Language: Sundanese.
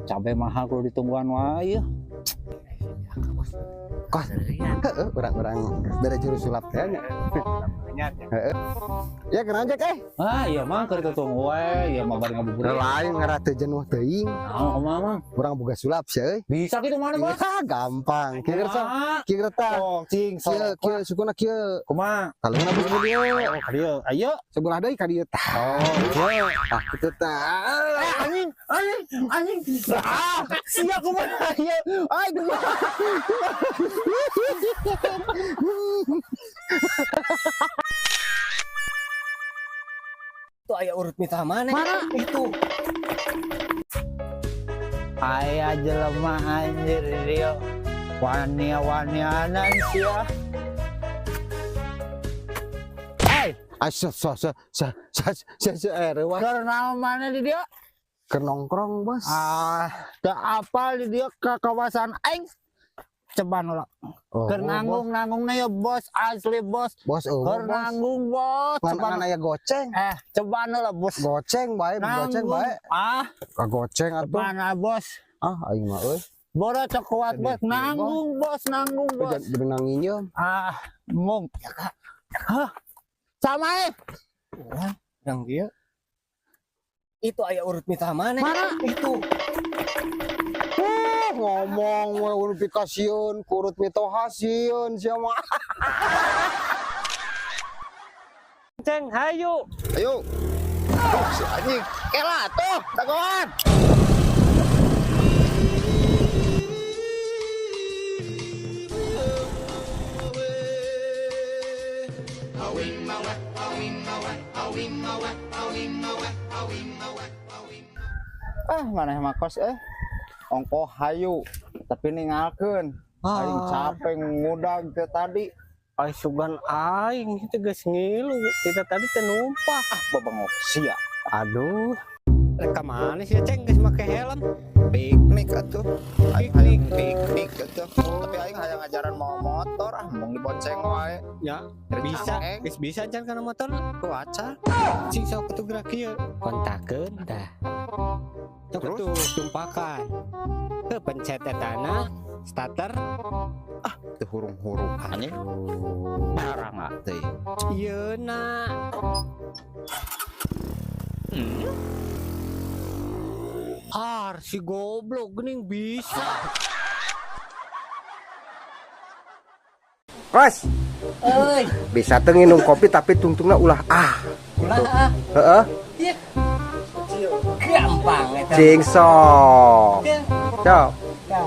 Cabe mahal kalau ditungguan wae ya. Kos, heeh, urang-urang dari juru sulap teh nya. Heeh. Ya kenapa Jack eh? Ah, iya mah keur ditunggu wae, ieu mah bari ngabuburit. Lain ngarah teu jenuh teuing. Naon kumaha, Mang? Urang boga sulap sih euy. Bisa gitu mana, Bos? Ya, gampang. Kieu sok, Kumaha? Kieu tah. Oh, cing, Kieu sok. Kieu sukuna kieu. Kumaha? Kalungna bus ka dieu. Oh, ka dieu. Ayo. Sebelah deui ka dieu tah. Oh, kieu. Ah, kitu tah. Eh, anjing, anjing, anjing. Ah, sia kumaha ieu? Ay, kumaha? Itu aya urut mita mana? Mana? Itu. Aya jelema anjir dia. Wania-wanianan sia. Hai, Asa sa sa sa sa sa sa eh reuas. Keur naon mana di dia? Keur nongkrong, Bos. Ah, teu apal di dia ke kawasan aing. Coba nolak. Oh, Keur nanggung-nanggungna ya bos, asli bos. Bos, oh, Keur bos. nanggung bos. Ngan Coba ngan aya goceng. eh, coba nolak bos. Goceng bae, goceng Nanggung. bae. Ah, Ka goceng atuh. mana bos? Ah, aing mah euy. Boro cok kuat bos, Sedih, nanggung bos, nanggung bos. Berenang nginjem. Ah, mung. Hah? Sama eh. Yang dia. Itu aya urut mita mana? Mana? Itu. Ngomong we unifikasieun kurut mitoha sieun sia mah. Ceng, hayu. Ayo. Oh, si anjing. Kela tuh, dagoan. Ah, maneh mah kos eh. Ongko hayu, tapi ningalkeun. Aing capek ngudag teh tadi. Ay sugan aing itu geus ngilu. Kita tadi teh numpak. Ah, bebengok sia. Aduh. Rek ka mana sih Ceng geus make helm? Piknik atuh. Aing hayang Piknik. piknik atuh. Tapi aing hayang ngajaran mau motor ah, mung dibonceng wae. Ya, Dari bisa. cangeng. Geus bisa can kana motor. Ku acan. Cing sok atuh gerak ieu. Kontakeun tah. Sok Terus? atuh tumpakan. Heuh pencet etana starter. Teu hurung-hurung anjing. Parah teh. Ieu na. Har si goblok geuning bisa. Kos, Euy, bisa teu nginum kopi tapi tungtungna ulah ah. ulah ah. Heeh. Gampang eta. Cing sok. Ya. Sok. Ya.